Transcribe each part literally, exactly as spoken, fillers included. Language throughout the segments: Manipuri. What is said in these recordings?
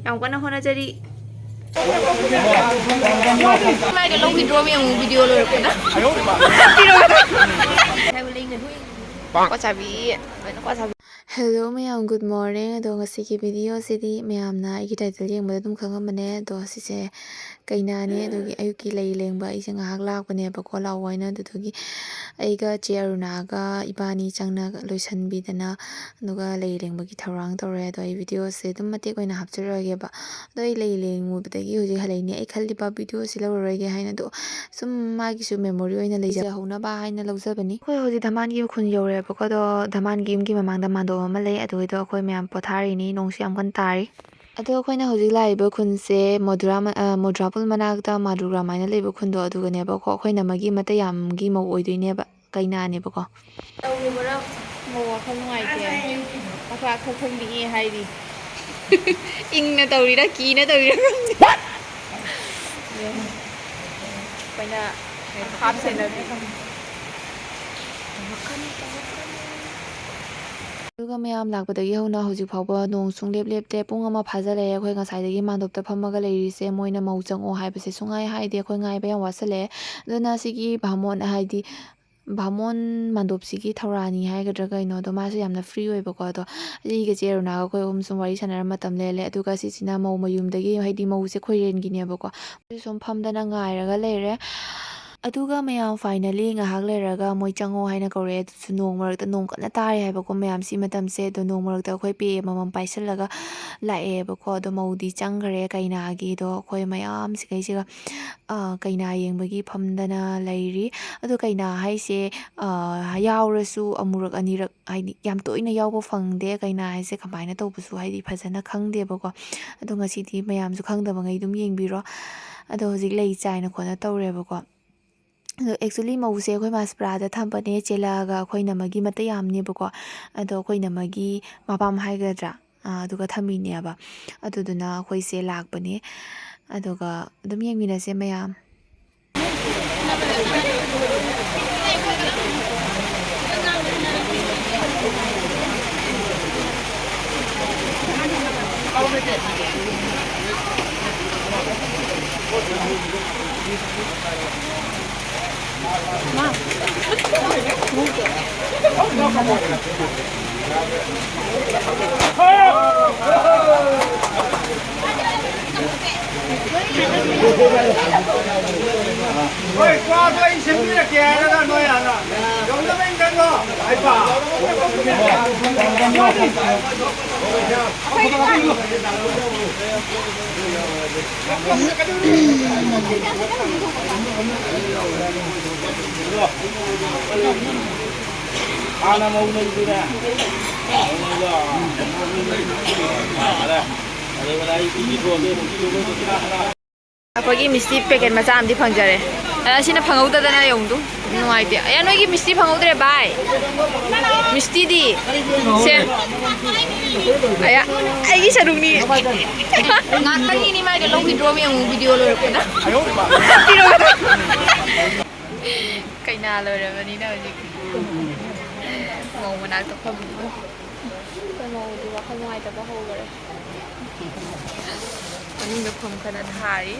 ꯌꯥꯝ ꯀꯟꯅ ꯍꯣꯠꯅꯖꯔꯤ꯫ ꯃꯥꯏꯗꯣ ꯂꯧꯈꯤꯗ꯭ꯔꯣ ꯃꯤ ꯑꯃꯨꯛ ꯚꯤꯗꯤꯑꯣ ꯂꯣꯏꯔꯛꯄꯗ? ꯍꯥꯏꯕ ꯂꯩꯅ ꯅꯣꯏ꯫ ꯀ꯭ꯋꯥ ꯆꯥꯕꯤ꯫ ꯂꯣꯏꯅ ꯀ꯭ꯋꯥ ꯆꯥꯕꯤ꯫ Hello ꯃꯌꯥꯝ, good morning꯫ ꯑꯗꯣ ꯉꯁꯤꯒꯤ ꯚꯤꯗꯤꯑꯣꯁꯤꯗꯤ ꯃꯌꯥꯝꯅ ꯑꯩꯒꯤ title ꯌꯦꯡꯕꯗ ꯑꯗꯨꯝ ꯈꯪꯉꯝꯃꯅꯤ꯫ ꯑꯗꯣ ꯁꯤꯁꯦ ꯀꯩꯅꯥꯅꯦ꯫ ꯑꯗꯨꯒꯤ ꯑꯌꯨꯛꯀꯤ ꯂꯩ ꯂꯦꯡꯕ ꯑꯩꯁꯦ ꯉꯥꯏꯍꯥꯛ ꯂꯥꯛꯄꯅꯦꯕꯀꯣ, ꯂꯥꯛꯑꯣ ꯍꯥꯏꯅ꯫ ꯑꯗꯨꯗꯨꯒꯤ ꯑꯩꯒ ꯆꯦ ꯑꯔꯨꯅꯥꯒ ꯏꯕꯥꯅꯤ ꯆꯪꯅ ꯂꯣꯏꯁꯟꯕꯤꯗꯅ, ꯑꯗꯨꯒ ꯂꯩ ꯂꯦꯡꯕꯒꯤ ꯊꯧꯔꯥꯡ ꯇꯧꯔꯦ꯫ ꯑꯗꯣ ꯑꯩ ꯚꯤꯗꯤꯑꯣꯁꯦ ꯑꯗꯨꯝ ꯃꯇꯦꯛ ꯑꯣꯏꯅ ꯍꯥꯞꯆꯔꯛꯑꯒꯦꯕ꯫ ꯑꯗꯣ ꯑꯩ ꯂꯩ ꯂꯦꯡꯉꯨꯕꯗꯒꯤ ꯍꯧꯖꯤꯛ ꯍꯜꯂꯛꯏꯅꯦ꯫ ꯑꯩ ꯈꯜꯂꯤꯕ ꯚꯤꯗꯤꯑꯣꯁꯦ ꯂꯧꯔꯔꯣꯏꯒꯦ ꯍꯥꯏꯅ, ꯑꯗꯣ ꯁꯨꯝ ꯃꯥꯒꯤꯁꯨ memory ꯑꯣꯏꯅ ꯂꯩꯖꯍꯧꯅꯕ ꯍꯥꯏꯅ ꯂꯧꯖꯕꯅꯤ꯫ ꯑꯩꯈꯣꯏ ꯍꯧꯖꯤꯛ ꯙꯃꯥꯟꯒꯤ ꯈꯨꯟ ꯌꯧꯔꯦꯕꯀꯣ꯫ ꯑꯗꯣ ꯙꯃꯥꯟꯒꯤ ꯌꯨꯝꯒꯤ ꯃꯃꯥꯡꯗ ꯃꯥꯟꯗꯣꯞ ꯑꯃ ꯂꯩ, ꯑꯗꯨꯒꯤꯗꯣ ꯑꯩꯈꯣꯏ ꯃꯌꯥꯝ ꯄꯣꯊꯥꯔꯤꯅꯤ꯫ ꯅꯣꯡꯁꯨ ꯌꯥꯝ ꯀꯟꯅ ꯇꯥꯔꯤ꯫ ꯑꯗꯣ ꯑꯩꯈꯣꯏꯅ ꯍꯧꯖꯤꯛ ꯂꯥꯛꯏꯕ ꯈꯨꯟꯁꯦ ꯃꯣꯗ꯭ꯔꯥ ꯃ-, ꯑ, ꯃꯣꯗ꯭ꯔꯥ ꯄꯨꯜ ꯃꯅꯥꯛꯇ ꯃꯥꯗꯨꯔꯒ꯭ꯔꯥꯝ ꯍꯥꯏꯅ ꯂꯩꯕ ꯈꯨꯟꯗꯣ ꯑꯗꯨꯒꯅꯦꯕꯀꯣ꯫ ꯑꯩꯈꯣꯏ ꯅꯃꯒꯤ ꯃꯇꯩ ꯌꯥꯝꯒꯤ ꯃꯧ ꯑꯣꯏꯗꯣꯏꯅꯦꯕ, ꯀꯩꯅꯥꯅꯦꯕꯀꯣ꯫ ꯇꯧꯔꯨꯕꯅ ꯃꯧ ꯋꯥꯈꯜ ꯅꯨꯡꯉꯥꯏꯇꯦ꯫ ꯃꯈꯥ ꯈꯛ ꯈꯪꯕꯤꯛꯏ ꯍꯥꯏꯔꯤ꯫ ꯏꯪꯅ ꯇꯧꯔꯤꯔꯥ ꯀꯤꯅ ꯇꯧꯔꯤꯔꯥ ꯈꯪꯗꯦ꯫ ꯑꯩꯈꯣꯏꯅ ꯍꯥꯞ ꯁꯦꯟꯅꯕꯤ꯫ ꯑꯗꯨꯒ ꯃꯌꯥꯝ ꯂꯥꯛꯄꯗꯒꯤ ꯍꯧꯅ ꯍꯧꯖꯤꯛ ꯐꯥꯎꯕ ꯅꯣꯡ ꯁꯨꯡꯂꯦꯞ ꯂꯦꯞꯇꯦ꯫ ꯄꯨꯡ ꯑꯃ ꯐꯥꯖꯤꯜꯂꯛꯑꯦ ꯑꯩꯈꯣꯏ ꯉꯁꯥꯏꯗꯒꯤ ꯃꯥꯟꯗꯣꯞꯇ ꯐꯝꯃꯒ ꯂꯩꯔꯤꯁꯦ꯫ ꯃꯣꯏꯅ ꯃꯧ ꯆꯪꯉꯣ ꯍꯥꯏꯕꯁꯦ ꯁꯨꯡꯍꯥꯏ ꯍꯥꯏꯗꯦ꯫ ꯑꯩꯈꯣꯏ ꯉꯥꯏꯕ ꯌꯥꯝ ꯋꯥꯁꯤꯜꯂꯛꯑꯦ꯫ ꯑꯗꯨꯅ ꯁꯤꯒꯤ ꯚꯥꯃꯣꯟ, ꯍꯥꯏꯗꯤ ꯚꯥꯃꯣꯟ ꯃꯥꯟꯗꯣꯞꯁꯤꯒꯤ ꯊꯧꯔꯥꯅꯤ ꯍꯥꯏꯒꯗ꯭ꯔꯥ ꯀꯩꯅꯣ, ꯑꯗꯣ ꯃꯥꯁꯨ ꯌꯥꯝꯅ free ꯑꯣꯏꯕꯀꯣ꯫ ꯑꯗꯣ ꯑꯩꯒ ꯆꯦ ꯑꯔꯨꯅꯥꯒ ꯑꯩꯈꯣꯏ ꯑꯍꯨꯝ ꯁꯨꯝ ꯋꯥꯔꯤ ꯁꯥꯟꯅꯔ ꯃꯇꯝ ꯂꯦꯜꯂꯦ꯫ ꯑꯗꯨꯒ ꯁꯤꯁꯤꯅ ꯃꯧ ꯃꯌꯨꯝꯗꯒꯤ, ꯍꯥꯏꯗꯤ ꯃꯧꯁꯦ ꯈꯣꯏꯔꯦꯟꯒꯤꯅꯦꯕꯀꯣ꯫ ꯁꯨꯝ ꯐꯝꯗꯅ ꯉꯥꯏꯔꯒ ꯂꯩꯔꯦ꯫ ꯑꯗꯨꯒ ꯃꯌꯥꯝ finally ꯉꯥꯏꯍꯥꯛ ꯂꯩꯔꯒ ꯃꯣꯏ ꯆꯪꯉꯣ ꯍꯥꯏꯅ ꯀꯧꯔꯛꯑꯦ꯫ ꯑꯗꯨꯁꯨ ꯅꯣꯡ ꯃꯔꯛꯇ, ꯅꯣꯡ ꯀꯟꯅ ꯇꯥꯔꯤ ꯍꯥꯏꯕꯀꯣ ꯃꯌꯥꯝ ꯁꯤ ꯃꯇꯝꯁꯦ꯫ ꯑꯗꯣ ꯅꯣꯡ ꯃꯔꯛꯇ ꯑꯩꯈꯣꯏ ꯄꯦ ꯑꯃꯃꯝ ꯄꯥꯏꯁꯜꯂꯒ ꯂꯥꯛꯑꯦꯕꯀꯣ꯫ ꯑꯗꯣ ꯃꯧꯗꯤ ꯆꯪꯈ꯭ꯔꯦ ꯀꯩꯅꯥꯒꯤꯗꯣ꯫ ꯑꯩꯈꯣꯏ ꯃꯌꯥꯝ ꯁꯤꯈꯩꯁꯤꯒ, ꯑ, ꯀꯩꯅꯥ ꯌꯦꯡꯕꯒꯤ ꯐꯝꯗꯅ ꯂꯩꯔꯤ꯫ ꯑꯗꯣ ꯀꯩꯅꯥ ꯍꯥꯏꯁꯦ, ꯑ, ꯌꯥꯎꯔꯁꯨ ꯑꯃꯨꯔꯛ ꯑꯅꯤꯔꯛ, ꯍꯥꯏꯗꯤ ꯌꯥꯝ ꯇꯣꯏꯅ ꯌꯥꯎꯕ ꯐꯪꯗꯦ꯫ ꯀꯩꯅꯥ ꯍꯥꯏꯁꯦ ꯀꯃꯥꯏꯅ ꯇꯧꯕꯁꯨ ꯍꯥꯏꯗꯤ ꯐꯖꯅ ꯈꯪꯗꯦꯕꯀꯣ꯫ ꯑꯗꯣ ꯉꯁꯤꯗꯤ ꯃꯌꯥꯝꯁꯨ ꯈꯪꯗꯕꯉꯩ ꯑꯗꯨꯝ ꯌꯦꯡꯕꯤꯔꯣ꯫ ꯑꯗꯣ ꯍꯧꯖꯤꯛ ꯂꯩ ꯆꯥꯏꯅ ꯈꯣꯠꯅ ꯇꯧꯔꯦꯕꯀꯣ꯫ ꯑꯗꯣ actually ꯃꯧꯁꯦ ꯑꯩꯈꯣꯏ ꯃꯥꯁꯄ꯭ꯔꯥꯗ ꯊꯝꯕꯅꯦ, ꯆꯦꯜꯂꯛꯑꯒ ꯑꯩꯈꯣꯏ ꯅꯃꯒꯤ ꯃꯇꯩ ꯌꯥꯝꯅꯦꯕꯀꯣ꯫ ꯑꯗꯣ ꯑꯩꯈꯣꯏ ꯅꯃꯒꯤ ꯃꯄꯥꯝ ꯍꯥꯏꯒꯗ꯭ꯔꯥ, ꯑꯥ, ꯑꯗꯨꯒ ꯊꯝꯃꯤꯅꯦꯕ꯫ ꯑꯗꯨꯗꯨꯅ ꯑꯩꯈꯣꯏꯁꯦ ꯂꯥꯛꯄꯅꯦ꯫ ꯑꯗꯨꯒ ꯑꯗꯨꯝ ꯌꯦꯡꯃꯤꯟꯅꯁꯦ ꯃꯌꯥꯝ꯫ ꯍꯣꯏ, ꯀ꯭ꯋꯥꯗꯣ ꯑꯩ ꯁꯦꯝꯕꯤꯔꯛꯀꯦ ꯍꯥꯏꯔꯒ ꯅꯣꯏ ꯍꯥꯟꯅ ꯌꯧꯅꯕ ꯏꯟꯖꯟꯗꯣ, ꯍꯥꯏꯕ꯫ ꯍꯥꯟꯅ ꯃꯧ ꯂꯩꯗꯨꯅꯦ꯫ ꯑꯩꯈꯣꯏꯒꯤ ꯃꯤꯁꯇꯤ ꯄꯦꯀꯦꯠ ꯃꯆꯥ ꯑꯃꯗꯤ ꯐꯪꯖꯔꯦ꯫ ꯑ, ꯑꯁꯤꯅ ꯐꯪꯍꯧꯗꯗꯅ ꯌꯦꯡꯉꯨꯗꯨ꯫ ꯅꯨꯡꯉꯥꯏꯇꯦ꯫ ꯑꯌꯥ, ꯅꯣꯏꯒꯤ ꯃꯤꯁꯇꯤ ꯐꯪꯍꯧꯗ꯭ꯔꯦ, ꯚꯥꯏ꯫ ꯃꯤꯁꯇꯤꯗꯤ? ꯁꯦ꯫ ꯑꯌꯥ, ꯑꯩꯒꯤ ꯁꯔꯨꯛꯅꯤ꯫ ꯉꯥꯛꯇꯪꯒꯤꯅꯤ ꯃꯥꯏꯗꯣ ꯂꯧꯈꯤꯗ꯭ꯔꯣ ꯌꯦꯡꯉꯨ, ꯚꯤꯗꯤꯑꯣ ꯂꯣꯏꯔꯛꯄꯗ꯫ ꯄꯤꯔꯛꯑꯣ꯫ ꯀꯩꯅꯥ ꯂꯣꯏꯔꯕꯅꯤꯅ ꯍꯧꯖꯤꯛ꯫ ꯃꯧ ꯃꯅꯥꯛꯇ ꯐꯝꯃꯤ꯫ ꯑꯩꯈꯣꯏ ꯃꯧꯗꯤ ꯋꯥꯈꯜ ꯅꯨꯡꯉꯥꯏꯇꯕ ꯍꯧꯈꯔꯦ꯫ ꯃꯅꯨꯡꯗ ꯐꯝ ꯈꯔ ꯊꯥꯔꯤ꯫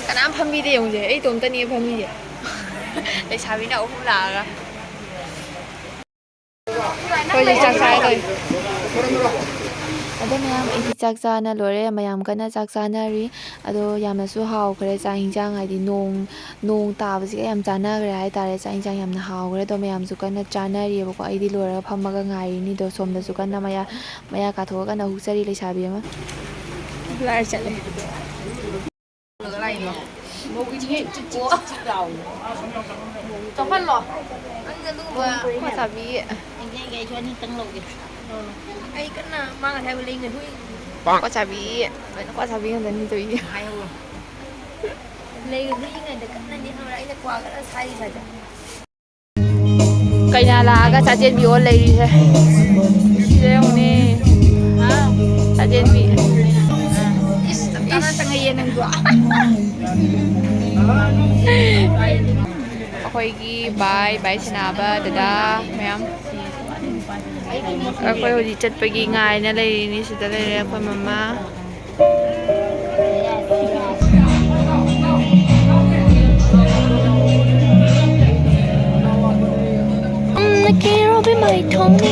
ꯀꯅꯥꯝ ꯐꯝꯕꯤꯗꯦ ꯌꯦꯡꯉꯨꯁꯦ, ꯑꯩ ꯏꯇꯣꯝꯇꯅꯤ ꯐꯝꯃꯤꯁꯦ꯫ ꯂꯩꯁꯥꯕꯤꯅ ꯑꯍꯨꯝ ꯂꯥꯛꯑꯒ꯫ ꯑꯩꯈꯣꯏꯁꯦ ꯆꯥꯛ ꯆꯥꯔꯦ ꯇꯧꯔꯤ꯫ ꯑꯗꯣ ꯃꯌꯥꯝ, ꯑꯩꯗꯤ ꯆꯥꯛ ꯆꯥꯅ ꯂꯣꯏꯔꯦ꯫ ꯃꯌꯥꯝ ꯀꯟꯅ ꯆꯥꯛ ꯆꯥꯅꯔꯤ꯫ ꯑꯗꯣ ꯌꯥꯝꯅꯁꯨ ꯍꯥꯎꯈ꯭ꯔꯦ ꯆꯥꯛ ꯌꯦꯟꯁꯥꯡ, ꯍꯥꯏꯗꯤ ꯅꯣꯡ, ꯅꯣꯡ ꯇꯥꯕꯁꯤꯒ ꯌꯥꯝ ꯆꯥꯟꯅꯈ꯭ꯔꯦ ꯍꯥꯏꯇꯥꯔꯦ꯫ ꯆꯥꯛ ꯌꯦꯟꯁꯥꯡ ꯌꯥꯝꯅ ꯍꯥꯎꯈ꯭ꯔꯦ꯫ ꯑꯗꯣ ꯃꯌꯥꯝꯁꯨ ꯀꯟꯅ ꯆꯥꯅꯔꯤꯑꯕꯀꯣ꯫ ꯑꯩꯗꯤ ꯂꯣꯏꯔꯒ ꯐꯝꯃꯒ ꯉꯥꯏꯔꯤꯅꯤ꯫ ꯑꯗꯣ ꯁꯣꯝꯗꯁꯨ ꯀꯟꯅ ꯃꯌꯥ, ꯃꯌꯥ ꯀꯥꯊꯣꯛꯑꯒ ꯀꯟꯅ ꯍꯨꯛꯆꯔꯤ ꯂꯩꯁꯥꯕꯤ ꯑꯃ꯫ ꯂꯥꯏꯔ ꯆꯠꯂꯦ꯫ ꯆꯥꯎꯍꯜꯂꯣ꯫ ꯅꯪꯗꯤ ꯑꯗꯨꯒꯨꯝꯕ ꯀ꯭ꯋꯥ ꯆꯥꯕꯤ꯫ ꯑꯩ ꯀꯟꯅ ꯃꯥ ꯉꯁꯥꯏꯕꯨ ꯂꯩ ꯉꯥꯏꯍꯨꯏ꯫ ꯀ꯭ꯋꯥ ꯆꯥꯕꯤ꯫ ꯂꯣꯏꯅ ꯀ꯭ꯋꯥ ꯆꯥꯕꯤ ꯉꯥꯛꯇꯅꯤ ꯇꯧꯔꯤꯁꯦ꯫ ꯍꯥꯏꯍꯧꯔꯣ꯫ ꯂꯩ ꯉꯥꯏꯍꯨꯏ ꯉꯥꯏꯗ ꯀꯟꯅꯗꯤ ꯍꯧꯔꯦ꯫ ꯑꯩꯅ ꯀ꯭ꯋꯥ ꯀꯟꯅ ꯁꯥꯏꯔꯤ ꯁ꯭ꯋꯥꯏꯗ꯫ ꯀꯩꯅꯥ ꯂꯥꯛꯑꯒ ꯆꯥꯆꯦꯟꯕꯤ ꯑꯣꯜ ꯂꯩꯔꯤꯁꯦ꯫ ꯁꯤꯗ ꯌꯦꯡꯉꯨꯅꯦ꯫ ꯆꯥꯆꯦꯟꯕꯤ꯫ ꯏꯁ, ꯆꯞ ꯆꯥꯅ ꯆꯪꯉꯛꯑꯦ ꯅꯪꯁꯨ꯫ ꯑꯩꯈꯣꯏꯒꯤ ꯕꯥꯏ, ꯕꯥꯏ ꯁꯅꯥꯕ, ꯗꯗꯥ ꯃꯌꯥꯝ꯫ ꯑꯩꯈꯣꯏ ꯍꯧꯖꯤꯛ ꯆꯠꯄꯒꯤ ꯉꯥꯏꯅ ꯂꯩꯔꯤꯅꯤ꯫ ꯁꯤꯗ ꯂꯩꯔꯦ ꯑꯩꯈꯣꯏ ꯃꯃꯥ꯫ ꯅꯀꯦꯔꯣꯕꯤ ꯃꯥꯏꯊꯣꯡꯅꯤ,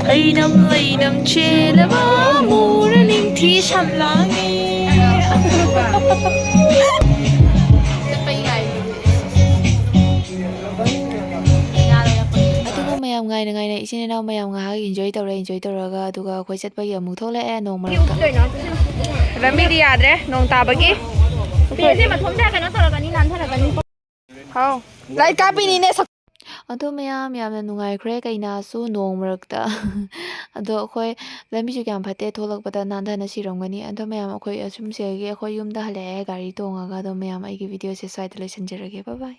ꯍꯩꯅꯝ ꯂꯩꯅꯝ ꯆꯦꯜꯂꯕ ꯃꯨꯔ ꯅꯤꯡꯊꯤ ꯁꯝꯂꯥꯡꯅꯤ꯫ ꯑꯗꯨꯒ ꯃꯌꯥꯝ ꯉꯥꯏꯅ ꯉꯥꯏꯅ ꯏꯆꯤꯟ ꯏꯅꯥꯎ ꯃꯌꯥꯝ ꯉꯥꯏꯍꯥꯛ enjoy ꯇꯧꯔꯦ꯫ Enjoy ꯇꯧꯔꯒ ꯑꯗꯨꯒ ꯑꯩꯈꯣꯏ ꯆꯠꯄꯒꯤ ꯑꯃꯨꯛ ꯊꯣꯛꯂꯛꯑꯦ ꯅꯣꯡ ꯃꯔꯛꯇ꯫ ꯂꯝꯕꯤꯗꯤ ꯌꯥꯗ꯭ꯔꯦ, ꯅꯣꯡ ꯇꯥꯕꯒꯤ꯫ ꯕꯦꯁꯦ ꯃꯊꯣꯝꯗ ꯀꯩꯅꯣ ꯇꯧꯔꯛꯀꯅꯤ, ꯅꯥꯟꯊꯔꯛꯀꯅꯤ꯫ ꯍꯥꯎ꯫ ꯂꯥꯏꯠ ꯀꯥꯞꯄꯤꯅꯤꯅꯦ, ꯁꯛ- ꯑꯗꯣ ꯃꯌꯥꯝ ꯌꯥꯝꯅ ꯅꯨꯡꯉꯥꯏꯈ꯭ꯔꯦ ꯀꯩꯅꯥꯁꯨ ꯅꯣꯡ ꯃꯔꯛꯇ꯫ ꯑꯗꯣ ꯑꯩꯈꯣꯏ ꯂꯝꯕꯤꯁꯨ ꯀꯌꯥꯝ ꯐꯠꯇꯦ, ꯊꯣꯛꯂꯛꯄꯗ ꯅꯥꯟꯊꯅ ꯁꯤꯔꯝꯒꯅꯤ꯫ ꯑꯗꯣ ꯃꯌꯥꯝ ꯑꯩꯈꯣꯏ ꯑꯁꯨꯝ ꯁꯤꯗꯒꯤ ꯑꯩꯈꯣꯏ ꯌꯨꯝꯗ ꯍꯜꯂꯛꯑꯦ ꯒꯥꯔꯤ ꯇꯣꯡꯉꯒ꯫ ꯑꯗꯣ ꯃꯌꯥꯝ ꯑꯩꯒꯤ videoꯁꯦ ꯁ꯭ꯋꯥꯏꯗ ꯂꯣꯏꯁꯤꯟꯖꯔꯒꯦ꯫ Bye bye꯫